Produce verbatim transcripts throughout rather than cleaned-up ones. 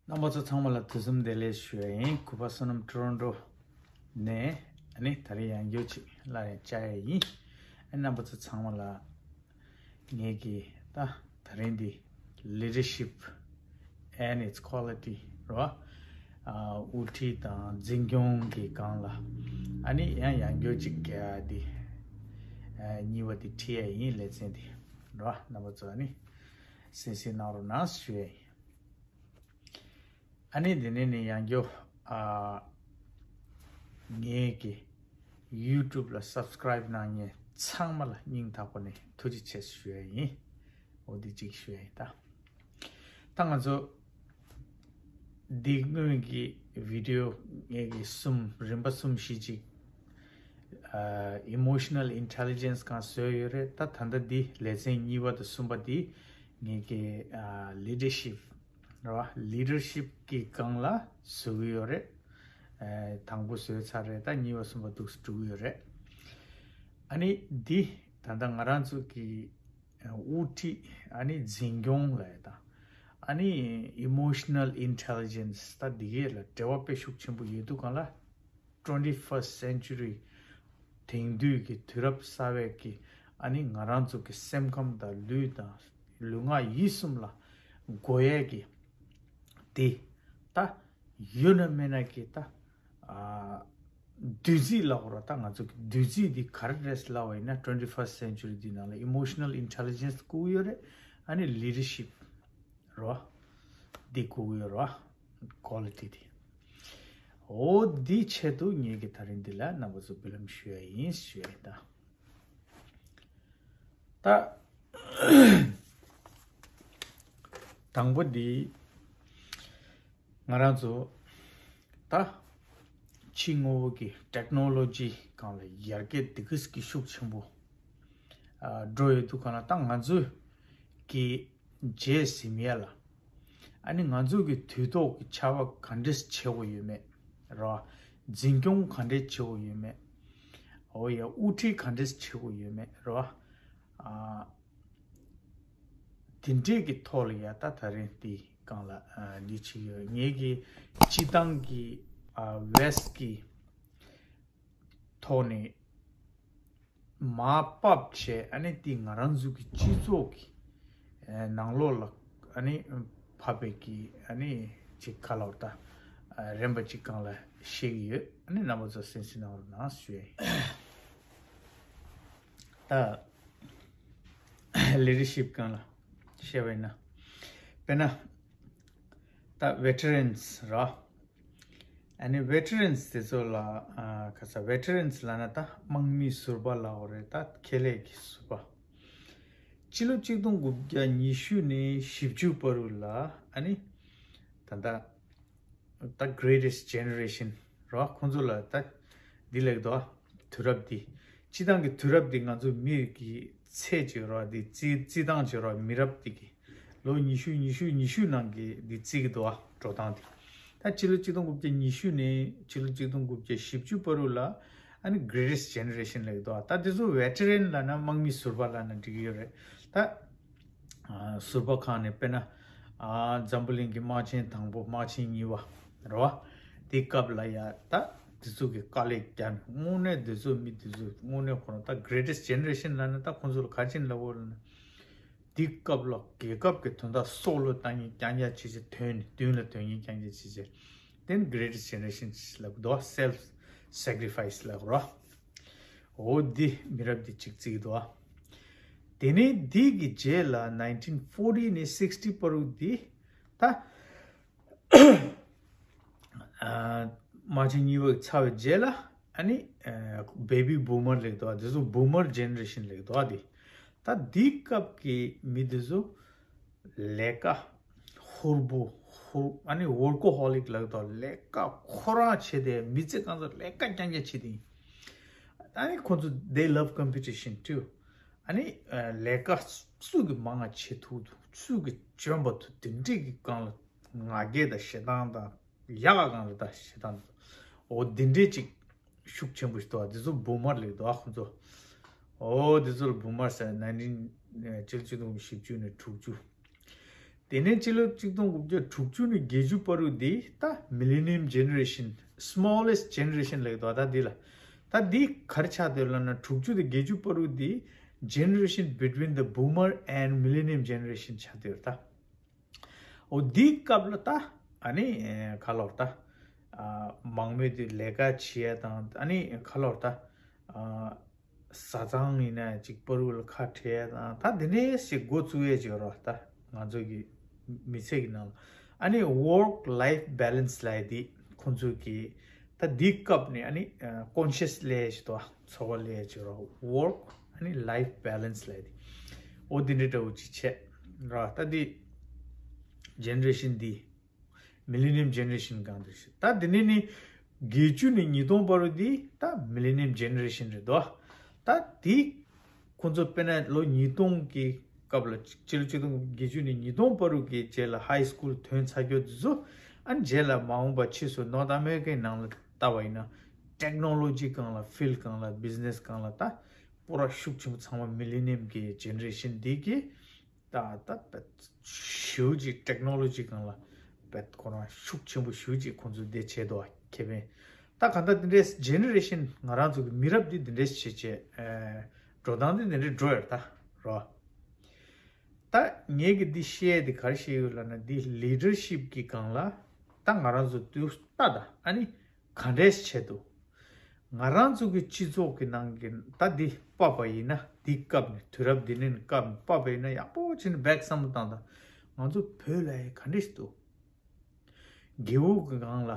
རྣམ་པ་ཚོ་ཚང་མ་ལ་དུས་གསུམ་བདེ་ལེགས་ཞུ་ཡ་ཡིན། གུས་པ་བསོད་ནམས་ཊོ་རོན་ཊོ་ནས་ཨ་ནི་ད་རེས་ཡང་བསྐྱར་ཅིག་སླར་ཡང་བཅར་ཡ་ཡིན། ཨ་ནི་རྣམ་པ་ཚོ་ཚང་མ་ལ་ངེད་ཀྱི་ད་ད་རིང་འདི་Leadership and its Quality རོ། ཨ་དབུ་ཁྲིད་དང་འཛིན་སྐྱོང་གི་སྒང་ལ་ཨ་ནི་ཡང་ཡང་བསྐྱར་ཅིག་ག་འདི་ཨ་གཉིས་པ་འདི་ཁྲིད་ཡ་ཡིན། ལེ་ཚན་འདི་རོ། རྣམ་པ་ཚོ་ཨ་ནི་གསན་གཟིགས་གནང་རོགས་གནང་ཞུ་ཡ་ཡིན། ཨ་ནི་འདི་ནས་ནི་ཡང་བསྐྱར་ཨ་ངེད་ཀྱི་YouTube ལ་Subscribe གནང་མཁན་ཚང་མ་ལ་སྙིང་ཐག་པ་ནས་ཐུགས་རྗེ་ཆེ་ཞུ་ཡ་ཡིན། འོ་འདི་གཅིག་ཞུ་ཡ་ཡིན་ད། ད་ང་ཚོ་འདི་སྔོན་གྱི་video ངེད་ཀྱི་གསུམ་རིམ་པ་གསུམ་བཞི་ཅིག་ཨ་Emotional Intelligence སྒང་བཟོས་ཡོད་རེད། ད་ད་ལྟ་འདི་ལེ་ཚན་གཉིས་པ་དང་གསུམ་པ་འདི་ངེད་ཀྱི་ཨ་Leadership རེད་བ། Leadership གི་སྒང་ལ་བཟོ་གི་ཡོད་རེད། ཨ་དང་པོ་བཟོས་ཚར་རེད། ད་གཉིས་པ་གསུམ་པ་འདུག་སེ་འགྲོ་གི་ཡོད་རེད། ཨ་ནི་འདི་ད་ལྟ་ང་རང་ཚོ་གི་ཨ་དབུ་ཁྲིད་ཨ་ནི་འཛིན་སྐྱོང་ལབ་ཡ་དང་ཨ་ནི་Emotional Intelligence ད་འདི་གས་ལ་འབྲེལ་བ་དཔེ་ཤུགས་ཆེན་པོ་ཡོད་དུས་སྒང་ལ། Twenty first century དེང་དུས་ཀྱི་དུས་རབས་གསར་བའི་གི་ཨ་ནི་ང་རང་ཚོ་གི་སེམས་ཁམས་དང་ལུས་དང་ལུས་ངག་ཡིད་གསུམ་ལ་དགོས་ཡས་ཀྱི་དེ་ད་ཡོད་ན་མེད་ན་གི་ད་ཨ་བདུད་རྩི་ལབ་དགོས་རེད། ད་ང་ཚོ་གི་བདུད་རྩི་འདི་ག་རེ་རེད་ལབ་པ་ཡིན་ན། Twenty first century འདི་ནང་ལ་Emotional Intelligence དགོས་ཀྱི་ཡོད་རེད། ཨ་ནི་Leadership རོ། འདི་དགོས་ཀྱི་ཡོད་རོ། Quality དེ། འོ་འདི་ཆེད་དུ་ངེད་ཀྱི་ད་རིང་འདི་ལ་རྣམ་པ་ཚོ་འབུལ་ལམ་ཞུ་ཡ་ཡིན་ཞུ་ཡ་ཡིན་ད། ད་དང་པོ་འདི་ང་རང་ཚོ་ད་ཕྱི་དངོས་པོ་གི་Technology སྒང་ལ་ཡར་རྒྱས་འདི་གིས་ཀྱི་ཤུགས་ཆེན་པོ་ཨ་འགྲོ་ཡོད་དུས་སྒང་ལ་ད་ང་ཚོས་ཀྱི་རྗེས་ཟིན་ཡ་ལ། ཨ་ནི་ང་ཚོ་གི་དུས་ཐོག་གི་ཆར་པ་ག་འདྲས་བྱེད་དགོས་ཡོད་མེད་རོ། འཛིན་སྐྱོང་ག་འདྲས་བྱེད་དགོས་ཡོད་མེད། འོ་ཡ་དབུ་ཁྲིད་ག་འདྲས་བྱེད་དགོས་ཡོད་མེད་རོ། ཨ་དེ་འདྲས་ཀྱི་ཐོག་ལ་ཡ་ད་ད་རིང་འདི་སྒང་ལ་ཨ་འདི་བྱེད་ཀྱི་ཡོད། ངེད་ཀྱི་སྤྱི་བཏང་གི་ཨ་West གི་ཐོག་ནས་མར་ཕབ་བྱས་ཨ་ནི་དེ་ང་རང་ཚོ་གི་སྤྱི་ཚོགས་ཀྱི་ཨ་ནང་ལོགས་ལ་ཨ་ནི་ཕབ་པའི་གི་ཨ་ནི་ཅིག་ག་ལབ་ད་ཨ་རིམ་པ་ཅིག་སྒང་ལ་བཤད་ཀྱི་ཡོད། ཨ་ནི་རྣམ་པ་ཚོ་གསན་གཟིགས་གནང་རོགས་གནང་ཞུ་ཡ་ཡིན། ད་Leadership སྒང་ལ་བཤད་པ་ཡིན་ན། དཔེར་ན་ད་Veterans ར། ཨ་ནི་Veterans དེ་ཚོ་ལ་ཨ་ག་ས་Veterans ལབ་ན་ད་དམག་མི་ཟུར་པ་ལབ་དགོས་རེད། ད་ཁེ་ལས་ཀྱི་ཟུར་པ། སྤྱི་ལོ་གཅིག་སྟོང་དགུ་བརྒྱ་ཉི་ཤུ་ནས་བཞི་བཅུ་བར་དུ་ལ་ཨ་ནི་ད་ད་ད་Greatest Generation ར། ཁོང་ཚོ་ལ་ད་འདི་ལེགས་དོ། དུས་རབས་འདི་སྤྱི་བཏང་གི་དུས་རབས་འདི་ང་ཚོ་མི་གི་ཚེ་གཅིག་ར། འདི་རྩི་རྩི་སྟངས་གཅིག་ར། མི་རབས་འདི་གི་ལོ་ཉི་ཤུ་ཉི་ཤུ་ཉི་ཤུ་ནང་གི་འདི་རྩི་གི་འདུག་ཨ། འགྲོ་སྟངས་འདི་ད་སྤྱི་ལོ་གཅིག་སྟོང་དགུ་བརྒྱ་ཉི་ཤུ་ནས་སྤྱི་ལོ་གཅིག་སྟོང་དགུ་བརྒྱ་བཞི་བཅུ་བར་དུ་ལ་ཨ་ནི་Greatest Generation ལེགས་འདུག་ཨ། ད་འདི་ཚོ་Veteran ལབ་ན་དམག་མི་ཟུར་པ་ལབ་ན་འགྲིག་གི་ཡོད་རེད། ད་ཨ་ཟུར་པ་ཁག་ནས་དཔེར་ན་ཨ་འཛམ་བུ་གླིང་གི་དམག་ཆེན་དང་པོ་དམག་ཆེན་གཉིས་པ་རེད་བ། དེ་སྐབས་ལ་ཡ་ད་འདི་ཚོ་གི་དཀའ་ལས་བརྒྱབ་དངོས་གནས་འདི་ཚོ་མི་འདི་ཚོ་དངོས་གནས་ཁོ་རང་ད་Greatest Generation ལབ་ན་ད་ཁོང་ཚོ་ལ་ག་ཅིག་ལབ་དགོས་རེད་ན། དེ་སྐབས་ལ་རྒྱལ་ཁབ་ཀྱི་དོན་དག་སྲོག་བློས་བཏང་མཁན་རྐྱང་རྐྱང་བྱས་བྱས་དོན་ནི་མདུན་ལ་དོན་མཁན་རྐྱང་རྐྱང་བྱས་བྱས། དེ་ནི་Greatest Generation ལབ་དགོས་འདུག་བ། Self sacrifice ལབ་དགོས་རེད་བ། འོ་འདི་མི་རབས་འདི་གཅིག་བརྩི་གི་འདུག་བ། དེ་ནས་འདི་གི་རྗེས་ལ་nineteen forty ནས་sixty བར་དུ་འདི་ད་ཨ་དམག་ཆེན་གཉིས་པ་ཚར་བའི་རྗེས་ལ་ཨ་ནི་ཨ་Baby Boomer ལེགས་འདུག་བ། འདི་ཚོ་Boomer Generation ལེགས་འདུག་བ། འདི་ད་འདི་སྐབས་ཀྱི་མི་འདི་ཚོ་ལས་ཀ་ཧུར་པོ་ཧུར་ཨ་ནི་Workaholic ལབ་དང་ལས་ཀ་ཁོ་རང་བྱེད་དེ། མི་ཚེ་གང་ཚོ་ལས་ཀ་རྐྱང་རྐྱང་བྱེད་དེ་ཡིན། ཨ་ནི་ཁོ་ཚོ་they love competition too. ཨ་ནི་ལས་ཀ་སུ་གི་མང་ང་བྱེད་ཐུབ་ཐུབ། སུ་གི་འཇོན་པ་ཐུབ། དེ་འདྲས་ཀྱི་སྒང་ལ་ང་རྒྱལ་དང་ཞེ་སྡང་དང་ཡག་ག་སྒང་ལ་ད་ཞེ་སྡང་དང་འོ་དེ་འདྲས་ཅིག་ཤུགས་ཆེན་པོ་ཞིག་འདུག་བ། དེ་ཚོ་Boomer ལེགས་འདུག་བ་ཁོ་ཚོ། འོ་དེ་ཚོ་ལ་Boomer ཟེར། nineteen ཨ་སྤྱི་ལོ་ཆིག་སྟོང་དགུ་བརྒྱ་བཞི་བཅུ་ནས་དྲུག་ཅུ། དེ་ནས་སྤྱི་ལོ་གཅིག་སྟོང་དགུ་བརྒྱ་དྲུག་ཅུ་ནས་བརྒྱད་ཅུ་བར་དུ་འདི་ད་Millennium Generation, Smallest Generation ལབ་ཀྱི་འདུག་ད་འདི་ལ། ད་འདི་ག་རེ་ཆགས་བསྡད་ཡོད་ལབ་ན། དྲུག་ཅུ་དང་བརྒྱད་ཅུ་བར་དུ་འདི Generation Between the Boomer and Millennium Generation ཆགས་བསྡད་ཡོད་ད། འོ་འདིའི་སྐབས་ལ་ད་ཨ་ནི་ཨེ་ག་ལབ་དགོས་རེད་ད། ཨ་མང་མོས་དེ་ལས་ཀ་བྱེད་ཡ་དང་ཨ་ནི་ག་ལབ་དགོས་རེད་ད། ཨ་བཟའ་ཚང་ཡིན་ན་ཅིག་བར་དུ་ལ་ཁ་བྲལ་ཡ་དང་ད་དེ་འདྲས་ཞིག་འགོ་བཙུགས་ཡས་ཅིག་ཡོད་རེད་ད། ང་ཚོ་གི་མི་ཚེ་གི་ནང་ལ་ཨ་ནི་Work Life Balance ལབ་ཡ་དེ་ཁོང་ཚོ་གི་ད་འདིའི་སྐབས་ནས་ཨ་ནི་ཨ་conscious ལབ་ཡས་ཅིག་འདུག་ཚོར་བ་སླེབས་ཡས་ཅིག་ཡོད་རེད། Work ཨ་ནི་Life Balance ལབ་ཡ་དེ། འོ་དེ་འདྲ་འདྲ་བོ་ཅིག་བྱས་རེད་ད། འདི་Generation འདི་Millennium Generation སྒང་དུ་ཞིག་ད་དེ་ནས་ནི་བརྒྱད་ཅུ་ནས་ཉིས་སྟོང་བར་དུ་འདི་ད་Millennium Generation རེད་དོ། ད་དེ་ཁོང་ཚོ་དཔེར་ན་ལོ་ཉིས་སྟོང་གི་སྐབས་ལ་སྤྱི་ལོ་གཅིག་སྟོང་བརྒྱད་ཅུ་ནས་ཉིས་སྟོང་བར་དུ་གི་རྗེས་ལ་high school ཐོན་ཚར་རྒྱུ་དེ་ཚོ་ཨ་ནི་རྗེས་ལ་མ་འོངས་པ་ཕྱིས་སུ་North America ནང་ལ་ལྟ་བ་ཡིན་ན་technology སྒང་ལ་field སྒང་ལ་business སྒང་ལ་ད་སྤོ་ར་ཤུགས་ཆེན་པོ་ཚང་མ་Millennium གི་Generation འདི་གི་ད་ད་བེད་ཞེ་པོ་ཅིག་technology སྒང་ལ་བེད་ཁོ་རང་ཤུགས་ཆེན་པོ་ཞེ་པོ་ཅིག་ཁོང་ཚོ་འདི་བྱས་འདུག་ཁེ་ཕན། ད་གང་ལྟར་འདི་འདྲའི་Generation ང་རང་ཚོ་གི་མི་རབས་འདི་འདི་འདྲའི་བྱས་བྱས་ཨེ་འགྲོ་སྟངས་འདི་འདི་འདྲའི་འགྲོ་ཡོད་ད་རོ། ད་ངས་གི་འདི་བཤད་ཡ་འདི་ག་རེ་བཤད་ཡོད་ལབ་ན་འདི་leadership གི་སྒང་ལ་ད་ང་རང་ཚོ་དུས་ལྟ་ད་ཨ་ནི། ག་འདྲས་བྱས་འདུག་ང་རང་ཚོ་གི་སྤྱི་ཚོགས་ཀྱི་ནང་གི་ད་འདི་དཔག་པ་ཡིན་ན་འདི་སྐབས་ནས་དུས་རབས་འདི་ནས་སྐབས་དཔག་པ་ཡིན་ན་ཡག་པོ་བྱས་ནས་བེག་བསམ་བློ་བཏང་དང་། ང་ཚོ་བོད་ལ་ཡ་ག་འདྲས་འདུག་རྒྱལ་པོ་གི་སྒང་ལ་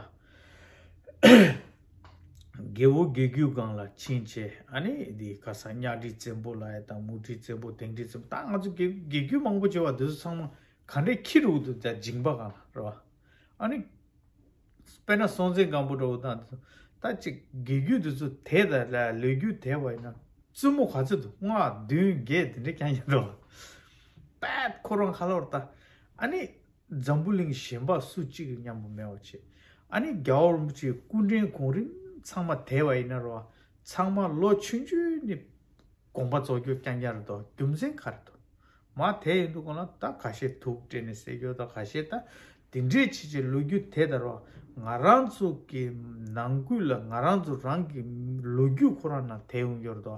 རྒྱལ་པོ་རྒྱལ་བརྒྱུད་སྒང་ལ་ཕྱིན་བྱས་ཨ་ནི་འདི་ག་ས་གཉའ་ཁྲི་བཙན་པོ་ལབ་ཡ་དང་མུ་ཁྲི་བཙན་པོ་དིང་ཁྲི་བཙན་པོ་ད་ང་ཚོ་རྒྱལ་རྒྱལ་བརྒྱུད་མང་པོ་བྱས་པ་འདི་ཚོ་ཚང་མ་ག་འདྲས་ཁྱི་རུ་འདུག་ད་འཇིང་པ་སྒང་ལ་རེད་བ། ཨ་ནི། དཔེར་ན་སྲོང་བཙན་སྒམ་པོ་འདྲ་བོ་དང་དེ་ཚོ་ད་ཅིག་དགེ་རྒྱུད་དེ་ཚོ་དེ་དང་ལ་ལོ་རྒྱུས་དེ་བ་ཡིན་ན་བཙུན་མོ་ག་ཚོད་འདུག་ལྔ་བདུན་བརྒྱད་དེ་འདྲ་རྐྱང་རྐྱང་འདུག་པད་ཁོ་རང་ཁ་ལོར་ད་ཨ་ནི་འཛམ་བུ་གླིང་གཞན་པ་སུ་གཅིག་གི་མཉམ་པོ་མེད་པ་བྱས། ཨ་ནི་རྒྱལ་བ་རིན་པོ་ཆེའི་སྐུ་ཕྲེང་གོང་རིམ་ཚང་མ་དེ་བ་ཡིན་ན་རོ། ཚང་མ་ལོ་ཆུང་ཆུང་ནས་དགོངས་པ་རྫོགས་རྒྱུ་རྐྱང་རྐྱང་རེད་དོ། རྒྱུ་མཚན་ག་རེ་འདུག་མ་དེ་ཡིན་དུས་གོང་ལ་ད་ཁ་ཤས་ཐུག་སྤྲད་ནས་ཟེར་རྒྱུ་ད་ཁ་ཤས་ད་དེ་འདྲས་བྱེད་ཀྱི་ལོ་རྒྱུས་དེ་ལྟར་བ་ང་རང་ཚོ་གི་ནང་ཁུལ་ལ་ང་རང་ཚོ་རང་གི་ལོ་རྒྱུས་ཁོ་རང་ནང་དེ་ཡོང་རྒྱུ་རེད་དོ།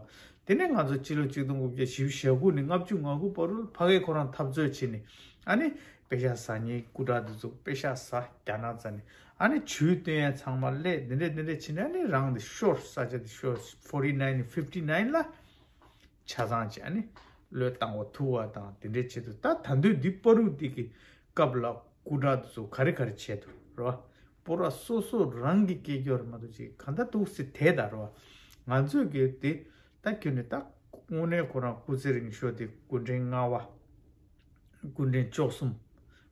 དེ་ནས་ང་ཚོ་སྤྱི་ལོ་ཆིག་སྟོང་དགུ་བརྒྱ་བཞི་བཅུ་ཞེ་དགུ་ནས་ལྔ་བཅུ་ང་དགུ་བར་དུ་ཕ་གིར་ཁོ་རང་འཐབ་རྩོད་བྱས་ནས་ཨ་ནི་པེ་ཤ་ཟ་མཁན་སྐུ་དྲག་དེ་ཚོ་པེ་ཤ་ཟ་རྒྱ་ནག་ཚ་ནས་ཨ་ནི་ཇུས་བཏོན་ཡ་ཚང་མ་སླེབས་དེ་འདྲས་དེ་འདྲས་བྱས་ནས་ཨ་ནི་རང་དེ་ཤོར་ས་ཆ་དེ་ཤོར་forty nine fifty nine ལ། ཆ་ཚང་བྱས་ཨ་ནི་བློས་བཏང་བ་ཐུག་པ་དང་དེ་འདྲའི་ཆེད་དུ་ད་ད་འདོད་འདི་པ་རུ་འདི་གི་སྐབས་ལ་སྐུ་དྲག་ཚོ་ག་རེ་ག་རེ་བྱས་འདུག་རེད་བ། པོ་ར་སོ་སོ་རང་གི་སྐད་སྐྱོར་མ་གཏོགས་ཅིག་གང་ལྟར་འདུག་སེ་དེ་ད་རེད་བ། ང་ཚོས་གི་དེ་ད་ཁྱོད་ནི་ད་དངོས་གནས་ཁོ་རང་སྐུ་ཚེ་རིང་ཤོས་དེ་སྐུ་ཕྲེང་ལྔ་པ། སྐུ་ཕྲེང་བཅུ་གསུམ།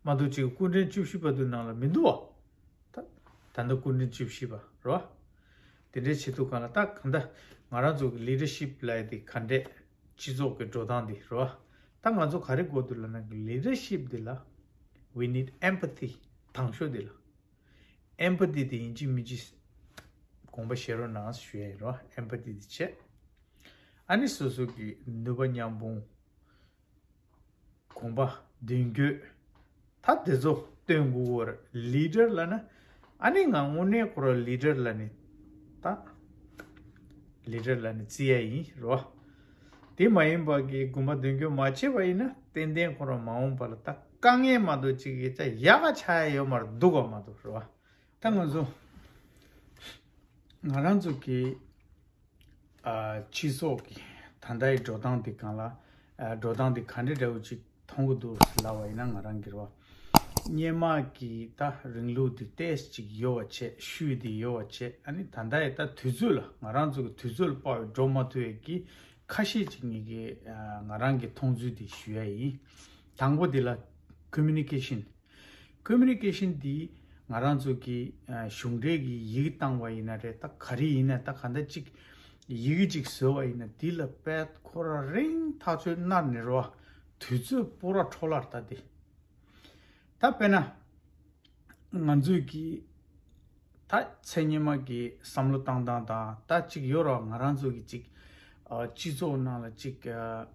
མ་གཏོགས་ཅིག་སྐུ་ཕྲེང་བཅུ་བཞི་བར་དུ་ནང་ལ་མི་འདུག་བ། ད་ད་ལྟ་སྐུ་ཕྲེང་བཅུ་བཞི་པ་རེད་བ། དེ་འདྲའི་བྱེད་ཐུབ་གང་ལ་ད་གང་ལྟར་ང་རང་ཚོ་གི་ལི་ཌར་ཤིབ་ལབ་ཡ་དེ་ག་འདྲས་སྤྱི་ཚོགས་ཀྱི་འགྲོ་སྟངས་དེ་རེད་བ། ད་ང་ཚོ་ག་རེ་དགོས་འདུག་ལབ་ན་ལི་ཌར་ཤིབ་དེ་ལ་we need empathy དང་ཤོས་དེ་ལ་empathy དེ་ཡིན་གཅིག་མིན་གཅིག་དགོངས་པ་བཞེས་རོགས་གནང་ཞུ་ཡ་ཡིན་རེད་བ། empathy དེ་བྱས་ཨ་ནི་སོ་སོ་གི་ནུས་པ་མཉམ་སྤུངས། གོམ་པ་མདུན་སྐྱོད། ད་དེ་ཚོ་སྟོན་དགོས་པར་ལི་ཌར་ལབ་ན། ཨ་ནི་ང་དངོས་གནས་ཁོ་རང་ལི་ཌར་ལབ་ནི། ད་ལི་ཌར་ལབ་ནི་བརྩི་ཡ་ཡིན་རོ། དེ་མ་ཡིན་པ་གི་གོམ་པ་མདུན་སྐྱོད་མ་བྱས་པ་ཡིན་ན་ཏན་ཏན་ཁོ་རང་མ་འོངས་པ་ལ་ད་དཀའ་ངལ་མ་གཏོགས་ཅིག་གི་ད་ཡག་ག་ཆགས་ཡ་ཡོད་མ་རེད་འདུག་ག་མ་གཏོགས་རོ། ད་ང་ཚོ་ང་རང་ཚོ་གི་ཨ་སྤྱི་ཚོགས་ཀྱི་ད་ལྟའི་འགྲོ་སྟངས་འདི་སྒང་ལ་ཨ་འགྲོ་སྟངས་འདི་ག་འདྲ་འདྲ་བོ་ཅིག་མཐོང་གི་འདུག་ལབ་པ་ཡིན་ན་ང་རང་གི་རེད་བ། སྔོན་མ་གི་ད་རིང་ལུགས་འདི་ཏོག་ཙམ་ཅིག་ཡོལ་བ་བྱས་ཤུལ་འདི་ཡོལ་བ་བྱས་ཨ་ནི་ད་ལྟའི་ད་དུས་ཚོད་ལ་ང་རང་ཚོ་གི་དུས་ཚོད་ལ་དཔག་པའི་འགྲོ་མ་ཐུབ་ཡས་ཀྱི་ཁ་ཤས་ཅིག་ངེད་ཀྱི་ཨ་ང་རང་གི་མཐོང་ཚུལ་འདི་ཞུ་ཡ་ཡིན། དང་པོ་འདི་ལ་ཀོ་མུ་ནི་ཀེ་ཤན། ཀོ་མུ་ནི་ཀེ་ཤན་འདི་ང་རང་ཚོ་གི་ཨ་གཞུང་འབྲེལ་གྱི་ཡི་གེ་བཏང་བ་ཡིན་ན་རེད། ད་ག་རེ་ཡིན་ན་ད་ག་འདྲ་ཅིག་ཡི་གེ་ཅིག་བཟོས་པ་ཡིན་ན་འདི་ལ་དཔེ་ཁོ་ར་རིང་ཐག་ཆོད་མནར་ནས་རོ། དུས་ཚོད་པོ་ར་འཕྲོ་བརླག་ད་དེ། ད་དཔེར་ན་ང་ཚོས་ཀྱི་ད་ཚེ་སྔོན་མ་གི་བསམ་བློ་བཏང་སྟངས་དང་ད་ཅིག་ཡོད་རོགས། ང་རང་ཚོ་གི་ཅིག་ཨ་སྤྱི་ཚོགས་ནང་ལ་ཅིག་ཨ་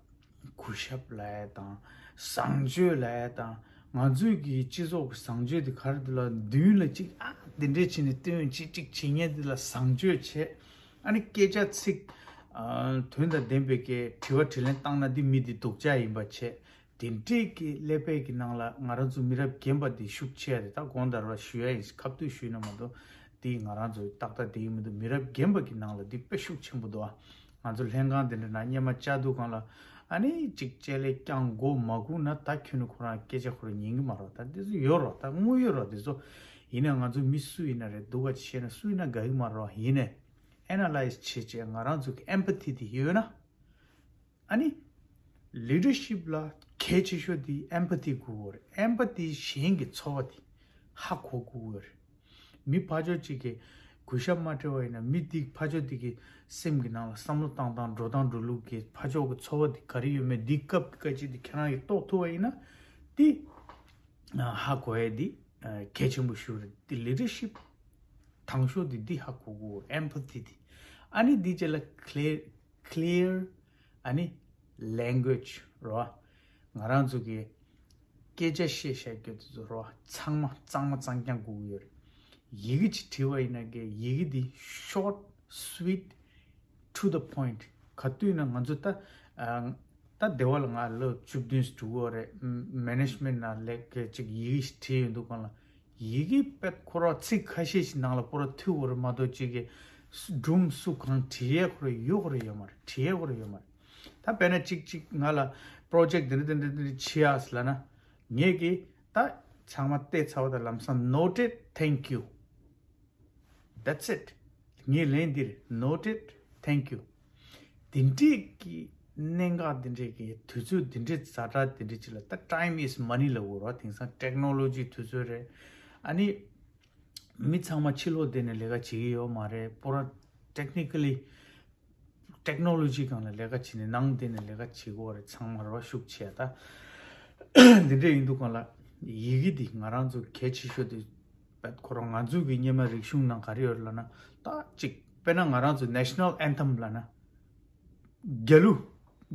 གུས་ཞབས་ལབ་ཡ་དང་བཟང་སྤྱོད་ལབ་ཡ་དང་ ང་ཚོའི་གི་སྤྱི་ཚོགས་ཀྱི་བཟང་སྤྱོད་དེ་ག་རེ་འདུག་ལ། མདུན་ལ་ཅིག་ཨ་འདི་འདྲས་བྱས་ནས་སྟོན་ཅིག་ཅིག་བྱེད་མཁན་དེ་ལ་བཟང་སྤྱོད་བྱེད། ཨ་ནི་སྐད་ཆ་ཚིག་ཨ་དོན་དང་ལྡན་པའི་གི་དྲི་བ་དྲིས་ལན་བཏང་ན་འདི་མི་འདི་སྡུག་ཅག་ཡིན་པ་བྱེད། དེ་འདྲས་ཀྱི་ཀླད་པའི་གི་ནང་ལ་ང་རང་ཚོ་མི་རབས་རྒན་པ་འདི་ཤུགས་ཆེ་ཡ་རེད། ད་དགོངས་དག་ར་ཞུ་ཡ་ཡིན། ཁ་ཐུག་ཞུས་ན་མ་གཏོགས་འདི་ང་རང་ཚོ་ཏག་ཏག་བསྡད་ཀྱི་མི་འདུག་མི་རབས་རྒན་པ་གི་ནང་ལ་འདི་དཔེ་ཤུགས་ཆེན་པོ་འདུག་ཨ། ང་ཚོ་ལྷན་ཁང་དེ་འདྲ་ནང་སྙེ་མ་བཅའ་དུས་སྒང་ལ་ཨ་ནི་གཅིག་ལྕེ་ལེ་རྐྱང་མགོ་མ་སྒུར་ན་ད་ཁྱོད་ནི་ཁོ་རང་སྐད་ཆ་ཁོ་རང་ཉན་གི་མ་རེད། ད་འདི་ཚོ་ཡོད་རེད། ད་དངོས་ཡོད་རེད། འདི་ཚོ་ཡིན་ན་ང་ཚོ་མི་སུ་ཡིན་ན་རེད། སྡུག་ག་བཤད་ན་སུ་ཡིན་ན་དགའ་གི་མ་རེད། ཡིན་ནའི་ཨེ་ན་ལའིཛ་བྱེད་བྱེད་ང་རང་ཚོ་གི་ཨེམ་པ་ཐི་དེ་ཡོད་ན། ཨ་ནི་ལི་ཌར་ཤིབ་ལ་གལ་ཆེ་ཤོས་དེ་ཨེམ་པ་ཐི་དགོས་ཀྱི་ཡོད་རེད། ཨེམ་པ་ཐི་གཞན་གྱི་ཚོར་བ་དེ་ཧ་གོ་དགོས་ཀྱི་ཡོད་རེད། མི་ཕར་ཕྱོགས་གཅིག་གིས་གུས་ཞབས་མ་སྤྲད་པ་ཡིན་ན། མི་དེ་ཕར་ཕྱོགས་དེ་གི་སེམས་ཀྱི་ནང་ལ་བསམ་བློ་བཏང་སྟངས་འགྲོ་སྟངས་འགྲོ་ལུགས་ཀྱི་ཕར་ཕྱོགས་ཀྱི་ཚོར་བ་དེ་ག་རེ་ཡོད་མེད་འདི་སྐབས་ཀྱི་སྐད་ཆ་དེ་ཁྱེད་རང་གིས་རྟོགས་ཐུབ་པ་ཡིན་ན་དེ་ཧ་གོ་ཡ་དེ་གལ་ཆེན་པོ་ཞིག་རེད། དེ་ལི་ཌར་ཤིབ་དང་ཤོས་དེ་འདི་ཧ་གོ་དགོས། ཨེམ་པ་ཐི་དེ། ཨ་ནི་འདི་རྗེས་ལ་ཀླེ་ཀླེར། ཨ་ནི་ལེང་གུ་ཨེཇ་རོ། ང་རང་ཚོ་གི་སྐད་ཆ་བཤད་བཤད་རྒྱུ་དེ་ཚོ་རོ། ཚང་མ་གཙང་མ་གཙང་རྐྱང་དགོས་ཀྱི་ཡོད་རེད། ཡི་གེ་ཅིག་བྲིས་པ་ཡིན་ན་གི་ཡི་གེ་འདི་short, sweet, to the point། ག་དུས་ན་ང་ཚོ་ད་ཨ་ད་སྡེ་བ་ལ་ང་ལོ་བཅུ་བདུན་འགྲོ་གི་ཡོད་རེད། མེ་ནེ་ཇི་མེན་ཊི་ནང་ལས་ཀ་ཅིག་ཡི་གེ་ཞིག་བྲིས་ཡོང་དུས་སྒང་ལ། ཡི་གེ་དཔེ་ཁོ་རང་ཚིག་ཁ་ཤས་ཤིག་ནང་ལ་པོ་ར་ཐུག་གི་རེད་མ་གཏོགས་ཅིག་གི་སྒྲུང་སུ་གང་བྲིས་ཡས་ཁོ་ར་ཡོད་ཁོ་ར་ཡོད་མ་རེད། བྲིས་ཡས་ཁོ་ར་ཡོད་མ་རེད། ད་དཔེར་ན་ཅིག་ཅིག་ང་ལ་པོ་རོ་ཇེག་འདི་འདྲ་འདི་འདྲ་འདི་འདྲ་བྱེད་ཡ་ཟེར་ལབ་ན། ངས་གི་ད་ཚང་མ་བལྟས་ཚར་བ་དང་ལམ་སང་noted, thank you, that's it། ངའི་ལན་འདི་རེད། Noted, thank you། དེ་འདྲས་ཀྱི་གནད་འགག་དེ་འདྲས་ཀྱི་དུས་ཚོད་དེ་འདྲས་ཛ་དྲག་དེ་འདྲས་ཅིག་ལ་ད་time is money ལབ་དགོས་རེད། དེང་སང་ཊེག་ནོ་ལོ་ཇི་དུས་ཚོད་རེད། ཨ་ནི་མི་ཚང་མ་ཕྱི་ལོགས་བསྡད་ནས་ལས་ཀ་བྱེད་ཀྱི་ཡོད་མ་རེད། པོ་ར་ཊེག་ནི་ཀ་ལི་ཊེག་ནོ་ལོ་ཇི་སྒང་ལ་ལས་ཀ་བྱེད་ནས་ནང་བསྡད་ནས་ལས་ཀ་བྱེད་དགོས་རེད། ཚང་མ་རོ་ཤུགས་ཆེ་ད། འདི་འདྲ་ཡིན་དུས་སྒང་ལ་ཡི་གེ་འདི་ང་རང་ཚོ་གལ་ཆེ་ཤོས་དེ་ཁོ་རང་ང་ཚོ་གི་སྔོན་མ་རིག་གཞུང་ནང་ག་རེ་ཡོད་ལབ་ན། ད་ཅིག་དཔེར་ན་ང་རང་ཚོ་ནེ་ཤ་ནལ་ཨེན་ཐམ་ལབ་ན། རྒྱལ་གླུ།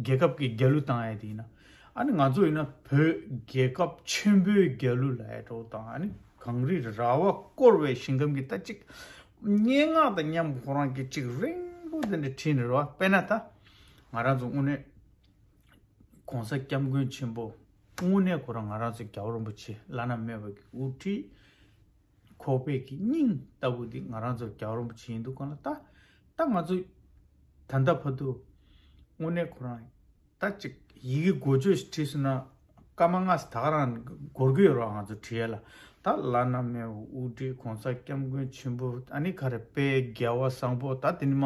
རྒྱལ་ཁབ་ཀྱི་རྒྱལ་གླུ་བཏང་ཡ་དེ་ཡིན་ན། ཨ་ནི་ང་ཚོ་ཡིན་ན་བོད་རྒྱལ་ཁབ་ཆེན་པོའི་རྒྱལ་གླུ་ལབ་ཡ་འདྲ་བོ་དང་། ཨ་ནི་གངས་རི་ར་བ་བསྐོར་བའི་ཞིང་ཁམས་ཀྱི་ད་ཅིག་སྙན་ངག་དང་མཉམ་པོ་ཁོ་རང་གི་ཅིག་རིང་པོ་དེ་འདྲ་བྲིས་ནས་རེད་བ། དཔེར་ན་ད་ང་རང་ཚོ་དངོས་གནས་༸གོང་ས་༸སྐྱབས་མགོན་ཆེན་པོ་དངོས་གནས་ཁོ་རང་ང་རང་ཚོ་རྒྱལ་བ་རིན་པོ་ཆེ་བླ་ན་མེད་པ་གི་དབུ་ཁྲིད། ཁོག་པའི་གི་སྙིང་ལྟ་བུ་འདི་ང་རང་ཚོ་རྒྱལ་བ་རིན་པོ་ཆེ་ཡིན་དུས་སྒང་ལ། ད་ད་ང་ཚོ་ད་ལྟ་བར་དུ་དངོས་གནས་ཁོ་རང་ད་ཅིག་ཡི་གེ་འགོ་བརྗོད་ཞིག་བྲིས་སོང་ན་སྐར་མ་ལྔ་ཙམ་ད་ག་རང་འགོར་གི་ཡོད་རེད་ང་ཚོ་བྲིས་ཡ་ལ། ད་བླ་ན་མེད་པ་དབུ་ཁྲིད་༸གོང་ས་༸སྐྱབས་མགོན་ཆེན་པོ། ཨ་ནི་ག་རེ་དཔལ་རྒྱལ་བ་བཟང་པོ། ད་དེ་ནི་མ་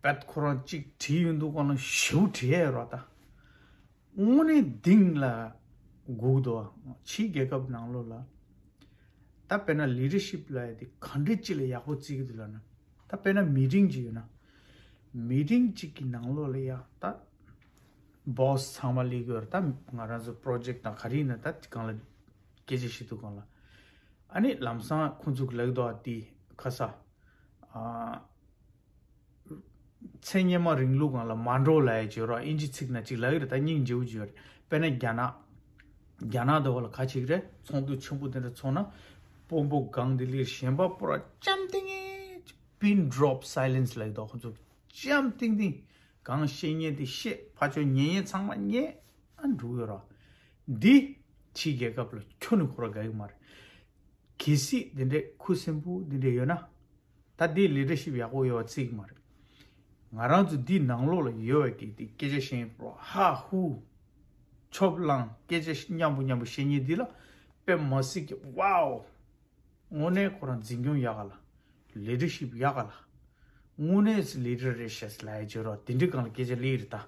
དཔེ་ཁོ་རང་ཅིག་བྲིས་ཡོང་དུས་སྒང་ལ་ཞེ་པོ་བྲིས་ཡ་ཡོད་རེད་ད། དངོས་གནས་གཏིང་ལ་སྒུག་འདུག་ཕྱིའི་རྒྱལ་ཁབ་ནང་ལོགས་ལ་ད་དཔེར་ན་ལི་ཌར་ཤིབ་ལབ་ཡ་དེ་ག་འདྲ་ཅིག་ལ་ཡག་པོ་བརྩི་གི་འདུག་ལབ་ན། ད་དཔེར་ན་མི་ཊིང་ཅིག་ཡོད་ན། མི་ཊིང་ཅིག་གི་ནང་ལོགས་ལ་ཡ་ད་བོ་སི་ཚང་མ་སླེབས་ཀྱི་ཡོད་རེད། ད་ང་རང་ཚོ་པོ་རོ་ཇེག་དང་ག་རེ་ཡིན་ན་ད་སྒང་ལ་སྐད་ཆ་བཤད་དུས་སྒང་ལ། ཨ་ནི་ལམ་སང་ཁོང་ཚོ་གི་ལབ་འདུག་ཨ། དེ་ཁ་ས་ཨ། ཚེ་སྔོན་མ་རིང་ལུགས་སྒང་ལ་མོན་རོ་ལབ་ཡ་ཅིག་ཡོད་རེད། ཨིན་ཇི་ཚིག་ནང་ཅིག་ལབ་ཡོད་རེད། ད་སྙིང་རྗེ་པོ་ཅིག་ཡོད་རེད། དཔེར་ན་རྒྱ་ནག་རྒྱ་ནག་དེ་བ་ལ་ག་ཅིག་རེད། ཚོགས་འདུ་ཆེན་པོ་དེ་འདྲ་ཚོགས་ན། དཔོན་པོ་སྒང་དེ་ལས་གཞན་པ་པོ་ར་ཅམ་ཏིང་ངེ་pin drop silence ལབ་ཡོད་དོ། ཁོ་ཚོ་ཅམ་ཏིང་ཏིང་། གང་བཤད་ཉན་དེ་བཤད། ཕར་ཕྱོགས་ཉན་ཉན་ཚང་མ་ཉན། ཨ་འགྲོ་གི་ཡོད་རེད། འདི་ཕྱིའི་རྒྱལ་ཁབ་ལ་ཁྱོན་ནས་ཁོ་ར་དགའ་གི་མ་རེད། གལ་སྲིད་འདི་འདྲའི་ཁུ་སིམ་པོ་འདི་འདྲ་ཡོད་ན། ད་འདི་ལི་ཌར་ཤིབ་ཡག་པོ་ཡོད་པ་བརྩི་གི་མ་རེད། ང་རང་ཚོ་འདི་ནང་ལོགས་ལ་ཡོད་པའི་གི་འདི་སྐད་ཆ་བཤད་མཁན་པོ་ཧ་ཧུ། ཆོབ་ལང་སྐད་ཆ་མཉམ་པོ་མཉམ་པོ་བཤད་མཁན་འདི་ལ་དཔེ་མ་སྲིད་ཀྱི་wow། དངོས་གནས་ཁོ་རང་འཛིན་སྐྱོང་ཡག་ག་ལ། ལི་ཌར་ཤིབ་ཡག་ག་ལ། དངོས་གནས་ལི་ཌར་རེད་ཤག་ལབ་ཡ་བྱེད་རོགས། དེ་འདྲའི་སྒང་ལ་སྐད་ཆ་སླེབས་རེད་ད།